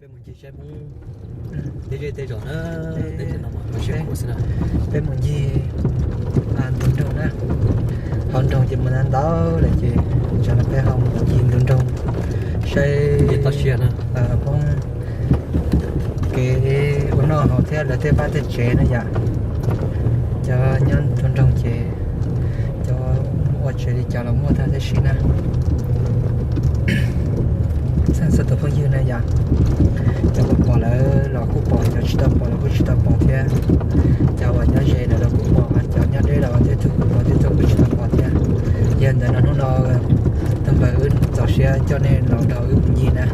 Peb mus ncig saib Hmoob tej zej tej zos na, tej no mas siab khuav xwb na. Peb mus ncig ntug nroog na, hauv nroog ces mus ntau ntau lawm ces tsam no peb ho mus ncig ntug nroog saib toj siab na, Hmoob kev ua noj haus thiab lawv tej vaj tej tsev na yom. Cov nyob ntug nroog ces cov ua tsev li cas los muaj tag tib si na. Txhua tus phooj ywg na yom, cov uas pom lawm los kuj pom, cov tsis tau pom los kuj tsis tau pom thiab. Cov uas nyob ze lawm los kuj pom, cov nyob deb los twb tug kuj pom, twb tug kuj tsis tau pom thiab. Yog ntawd no hnub no tau npawg wb txaus siab coj nej los nrog wb mus ncig na.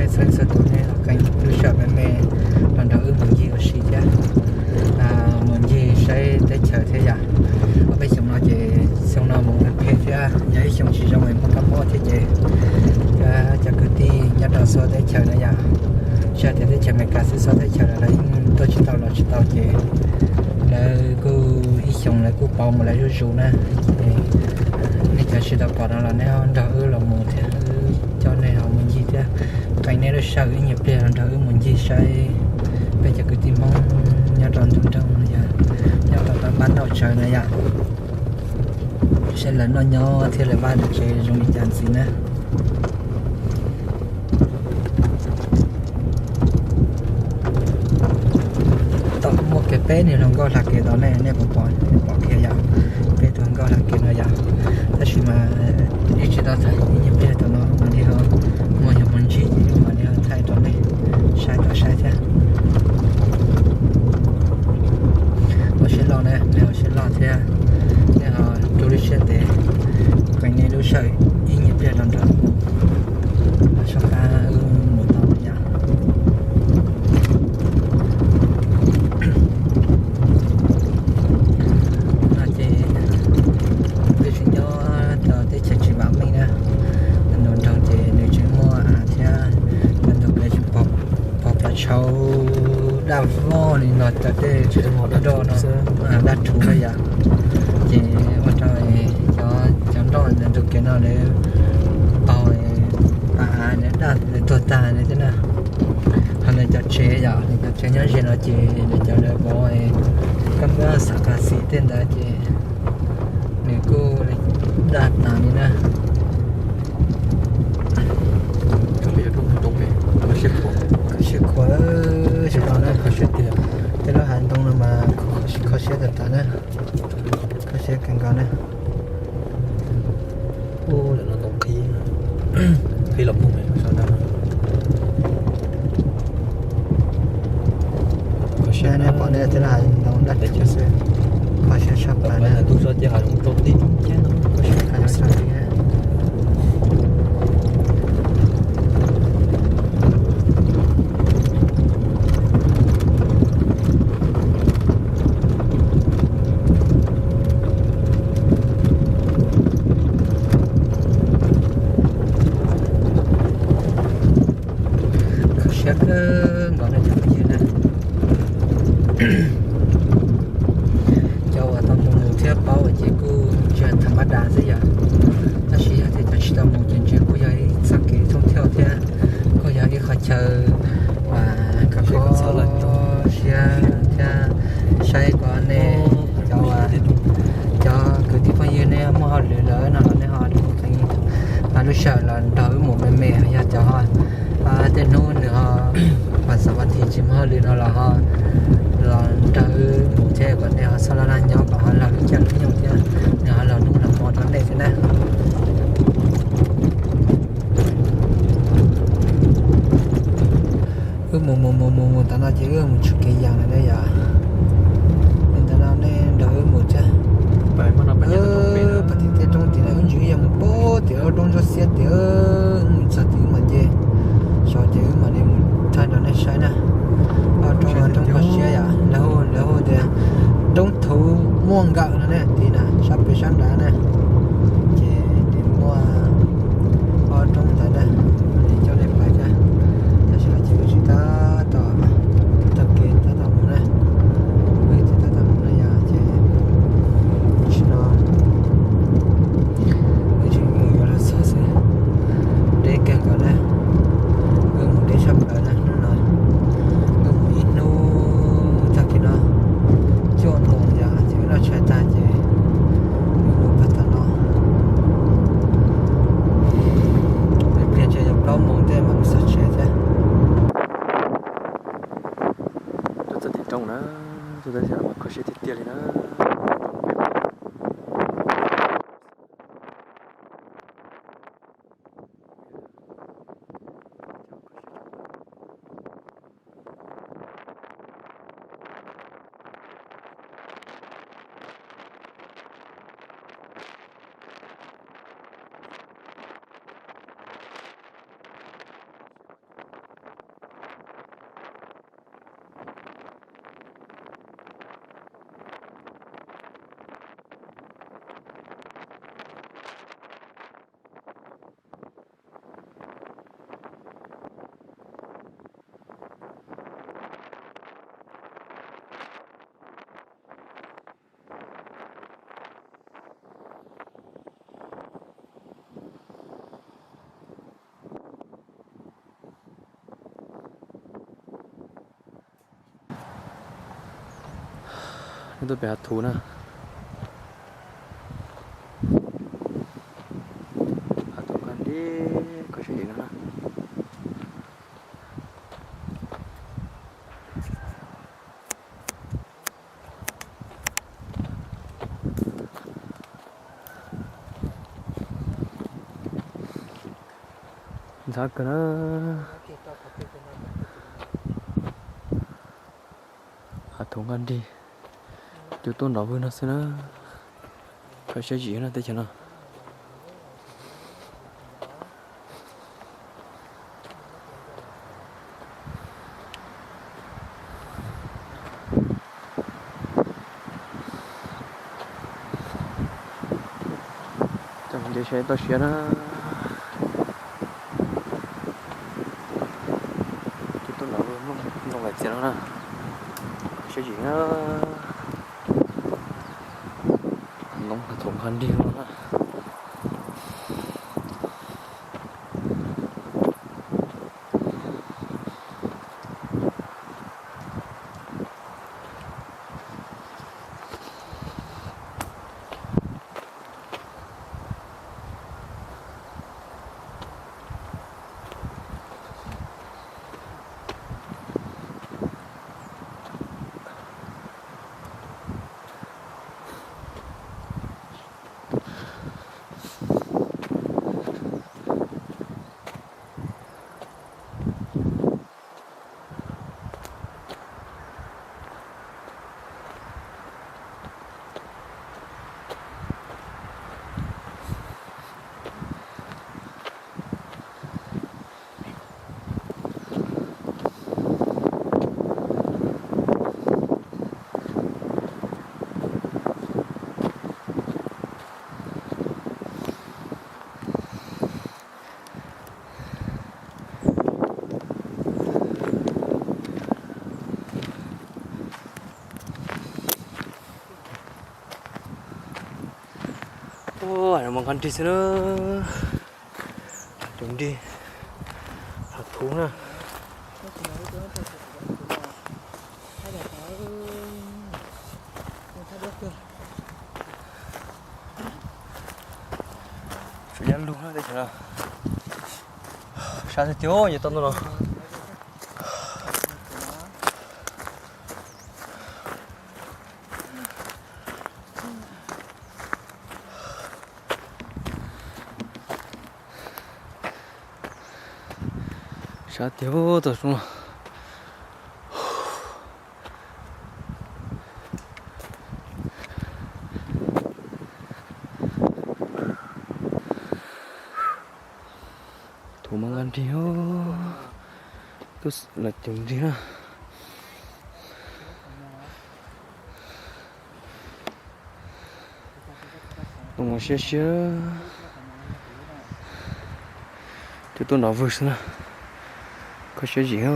Txhua txhua tus nej los qee lub sij hawm me me los nrog wb mus ncig ua si thiab, mus ncig saib teb chaws thiab yom. Ob peb xyoo no ces xyoo no mus phem thiab, yog ib xyoo tsis zoo es muaj kab mob thiab ces cov kwv tij nyob rau txhua teb chaws na yom, tsis hais tias teb chaws Amelikas xwb, txhua teb chaws lawv yeej tuaj tsis tau los tsis tau ces lawv kuj ib xyoo lawv kuj pauv mus lawv zuj zus na. Nej cov tsis tau pom no los nej ho nrog wb los mus thiab, wb coj nej ho mus ncig thiab, qee nej lub sij hawm ib nyuag pliag los nrog wb mus ncig saib peb cov kwv tij Hmoob nyob rau ntug nroog no yom, nyob rau pab npab ntau tsawv na yom, saib lawv noj nyob thiab lawv vaj lawv tsev zoo li cas ntxiv na. Tom muaj kiag peb niag hluas nkauj hla kev tod ne, nej puas pom, nej pom kiag yom, peb tug hluas nkauj hla kev no yom. Tab sis mas ib tsis tau thaij, ib nyuag pliag tom no mam li ho muaj yog mus ntsib ces mam li ho thaij rau nej saib tau saib thiab. Ua siab loj na, nej ua siab loj thiab, nej ho rau lub siab ntev, qee nej lub sij hawm ib nyuag pliag los nrog soj qab wb mus tau yom. No ces peb tseem nyob rau teb chaws tsis vam meej na, ntug nroog ces nws tseem muaj av thiab, ntug kev tseem pos pos tshauv daj vog li no, cov tej nroj no daj rhuv na yom. Ces ua rau cov nroj ntawm ntug kev no lawv pos, pos av lawv daj lawv tuag tag li thiab na. Ho lawv cov tsev yom, lawv cov tsev nyob ze no ces lawv cov lawv pov kab mob xam kas xim tej ntawd ces nws kuj daj tas li na. Kho siab khuav, siab khuav na, kho siab tiag. Tej lub hav ntoo no mas kho siab tas tas na, kho siab kawg nkaus na. Ub, lawm no ntoo qhib, qhib los poob sab nrad. Kho siab, nej pom ne, tej lub hav ntoo daj rhuv xwb, kho siab tshaj plaws na. Tus tso ces hav zoov rau tib thiab no, kho siab kawg nkaus. Kho siab kawg nkaus no cov phooj ywg na. Cov uas tau mus mus thiab paub ces kuj tsis tham mab das xwb yom. Tab sis yog tias cov tsis tau mus ces ntshe kuj yog ib txoj kev thooj thiauj thiab kuj yog ib qho chaw uas kho siab thiab saib kom nej cov, cov kwv tij phooj ywg nej muaj hauj lwm lawm no los nej ho qee lub sij hawm los nrog wb mus me me, yog cov tej hnub nws ho pas xav pas thim tsis muaj hauj lwm no los ho los nrog wb mus thiab kom nej ho txhob laj laj nyob kom ho laug lub caij lub nyoog thiab nws ho laug hnub laug hmo rau nej thiab na. Wb mus mus mus mus mus tom no ces wb mus tshwm kev yas lawm ne yom. Li ntawd no nej nrog wb mus thiab. Pas tim tej roob tim no wb ntsib yog mus pem tim roob ntsuab xiab tim, wb mus txog tim wb mam nce saud ces wb mam li mus thaij rau nej saib na. Roob no roob kho siab yom, lawv hu, lawv hu tias roob Thuv Muaj Nkawm no ne, tim na sab pem sab nrad na. Ces nws muaj ob roob ntawd na, coj nej pais thiab. Tab sis no ces wb tsis tab tom taug kev tab tom mus na, wb tsis tab tom mus na yom, ces tam sim no wb tseem mus yuav luag txog xwb, deb kawg nkaus na. Tej mas mus xauj tsev thiab. Tuaj txog tim nroog na, tuaj txog tim no mas kho siab tiag tiag li na. Neb tuaj pem hav thuv na. Hav thuv nqaj nti, kho siab yim no na. Ntxhab kawg na. Hav thuv nqaj nrig, cua tuaj nrov vwg no xwb na. Kho siab zim na teb chaws no. Coj mus nce saib toj siab na. Cua tuaj nrov vwg nplooj lais txias no na. Kho siab zim na. Ntoo hav thuv nqaj nrig no na. Ua, no mas nqaj nrig xwb na. Tus nrig hav thuv na. Tsuas yog lug na teb chaws no. Sab tiag tiag, nyob tau ntuj no. Sab tiag tau zoo. Thuv mas nqaj nrig, tuaj lawm tus nrig na. Ntoo mas siab siab. Cua tuaj nrov vwg xwb na. Kho siab zim.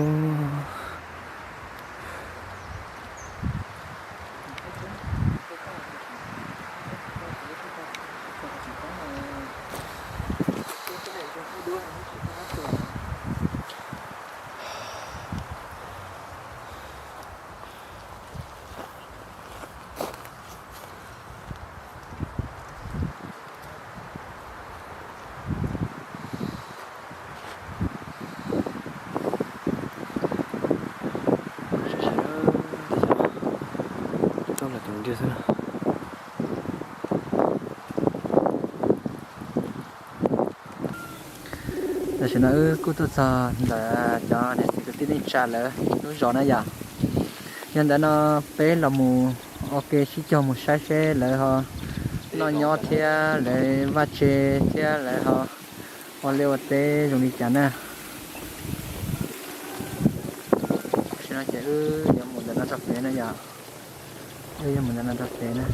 Tam sim no wb kuj tuaj txog ntawm cov niam txiv kwv tij neej tsa lawv lub zos na yom. Yog ntawd no peb los mus ua ke sib cog mus saib seb lawv ho noj nyob thiab lawv vaj tse thiab lawv ho ua liaj ua teb zoo li cas na. Tam sim no ces wb yuav mus ntawm no txoj kev na yom. Wb yuav mus ntawm no txoj kev na.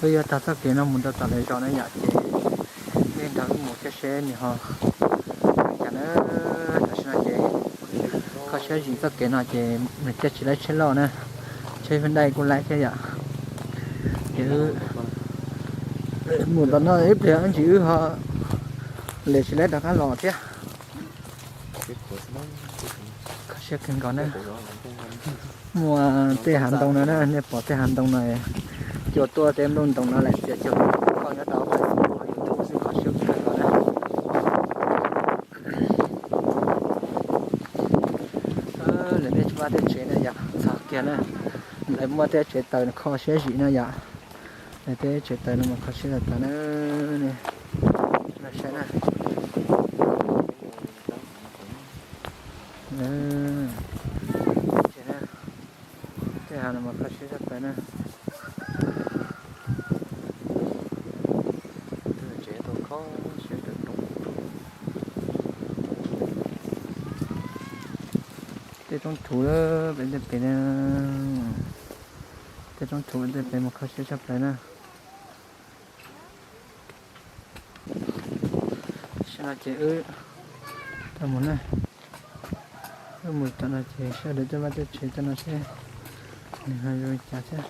Wb yuav tag txoj kev no mus rau tom lawv zos na yom, ces nej nrog wb mus thiab seb nws ho cas na. Tam sim no ces kho siab zim txoj kev no ces nws thiaj tsis laib tsheb loj na, tsheb Hyundai kuj laib thiab yom. Ces mus tom no ib pliag ntsis wb ho lem tsis laib rov qab los thiab. Kho siab kawg nkaus na. Muaj tej hav ntoo no na, nej pom tej hav ntoo no, cua tuaj tej nplooj ntoo no lawm txiav cog kho nyob rau YouTube xwb, kho siab kawg nkaus na. Lawv tej vaj tej tsev na yom, txog kiag na, lawv muaj tej tsev taws kho siab zim na yom. Lawv tej tsev taws no mas kho siab tas tas na. Saib na. Tej hav no mas kho siab tshaj plaws na. Tej roob thuv pem tej pem, tej roob thuv pem tej pem mas kho siab tshaj plaws na. Tam sim no ces wb tau mus na, wb mus tom no ces saib lawv tej vaj tej tsev tom no seb nws ho zoo li cas thiab.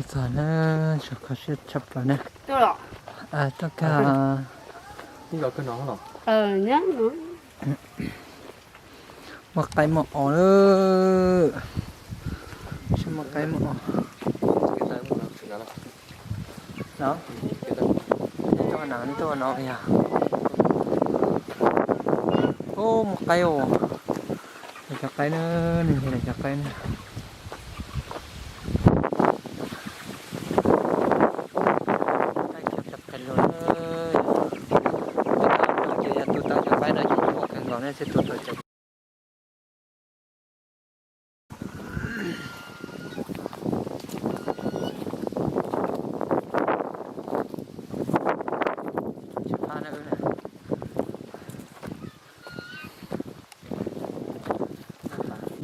Txog na, kho siab tshaj plaws na. Tuaj kag. Muaj qaib muaj os lawm. Muaj qaib muaj os. Tuaj no, tuaj no yog. Ub, muaj qaib os. Lawv cov qaib na, nws yog lawv cov qaib na. Qaib cov qaib los, ces yog tus tau cov qaib no ces nyuaj kawg nkaus ne, thiaj tua tau cov.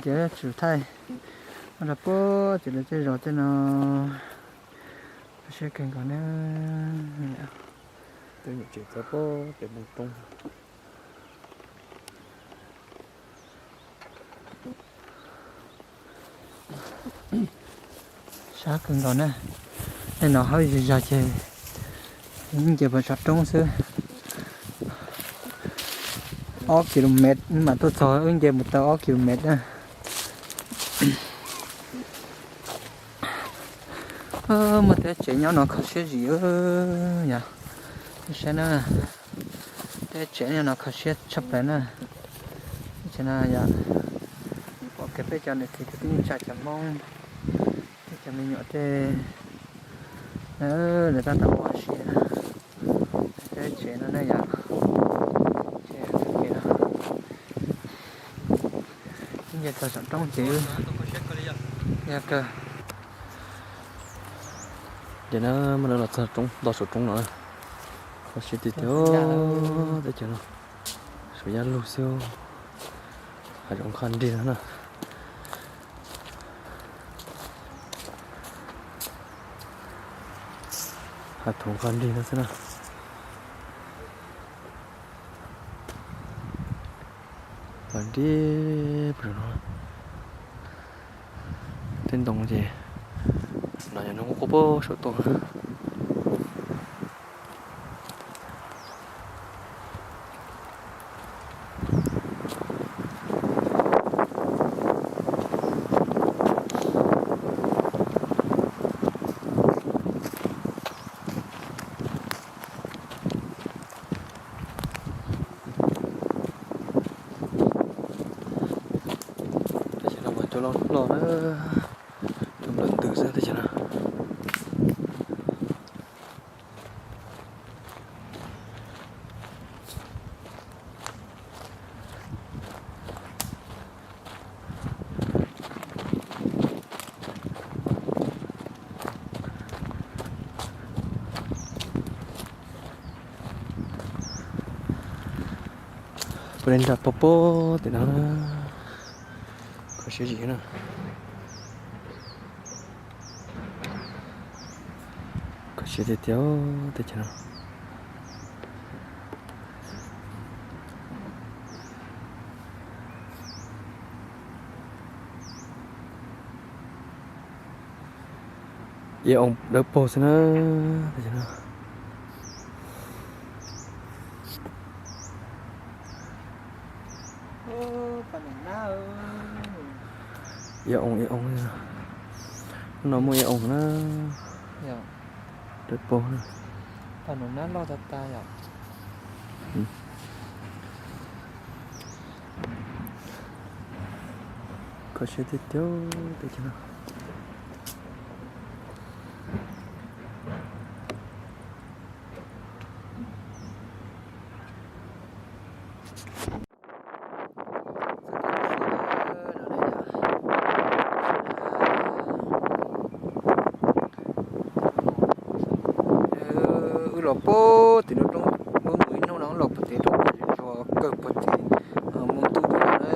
Ces tsum thaij rau puag tim lawv tej zos tej no, kho siab kawg nkaus na. Sab kawg nkaus na. Tej no hauv zej zog ces wb nce puag saum roob xwb. Ob ki lo mev mam tuaj txog, wb nce mus tau ob ki lo mev na. Muaj tej tsev nyob no kho siab zim yom. Saib na, tej tsev nyob no kho siab tshaj plaws na. Tsev no yog pom kiag peb cov niam txiv kwv tij neej tsa cov Hmoob, peb cov me nyuam tej, lawv tab tom ua si na. Tsev no ne yom, tsev no. Nce txog saum roob ces yog kawg. Ces na, muab lawv los txog roob, nto saum roob no na. Kho siab tiag tiag teb chaws no. Suav yaj lug xwb, hav zoov nqhaj nrig no na. Hav zoov nqhaj nrig no xwb na. Nqhaj nrig no. Tej ntoo ces no yog hnub qub pem saum tuaj. Teb chaws no mas cov loj loj na, cov nplawm ntws xwb teb chaws no. Peb nram pog pog tim no na, kho siab zim na. Kho siab tiag tiag teb chaws no. Iav oo dawb paug xwb na. Iav oo, iav oo. Hnub no muaj iav oo na. Dawb paug na. Kho siab tiag tiag teb chaws no. Wb los puag tim no roob, wb mus ib hnub no wb los puag tim roob zos kawg puag tim mus ntuj tim no na,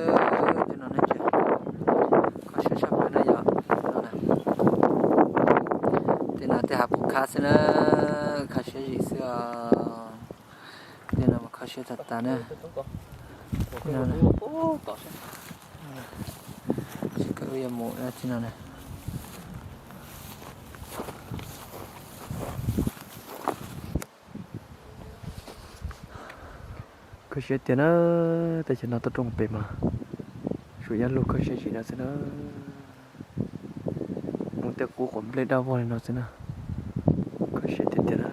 tej no na ces kho siab tshaj plaws na yom. Tej no tej hav pum khab xwb na, kho siab zim xwb os. Tej no mas kho siab tas tas na. Tsis kawg wb yuav mus tim no na. Kho siab tiag na, teb chaws no toj roob pem mas suav yaj lug kho siab zim no xwb na. Mus tej qub quav nplej daj vog li no xwb na. Kho siab tiag tiag na.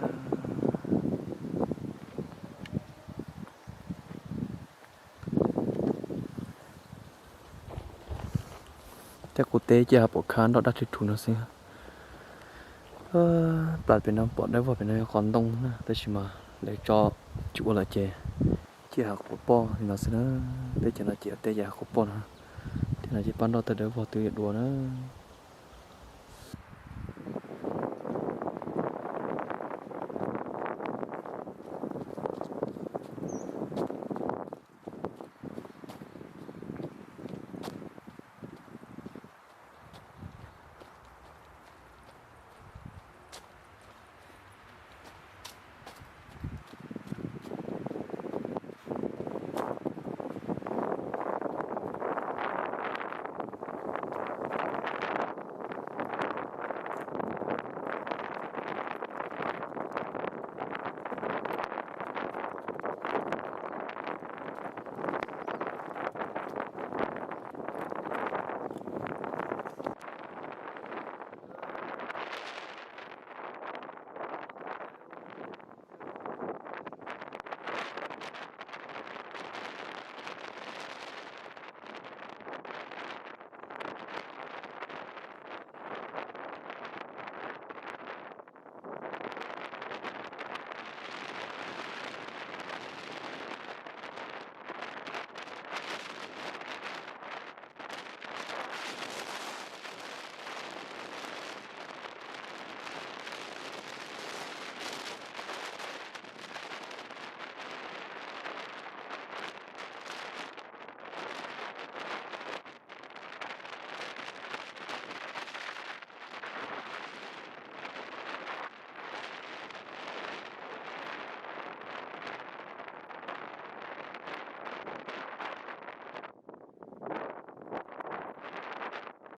Tej qub teb ces hav pum khab nroj daj rhuv rhuv no xwb. Plas pem no pom dawb vog pem no yog qos ntoo na, tab sis mas lawv tso tsis ua lawm ces cia hav quav poj li no xwb na. Teb chaws no ces tej ces hav quav poj no. Tej no ces pab nroj tawg dawb vog twb yuav dua na.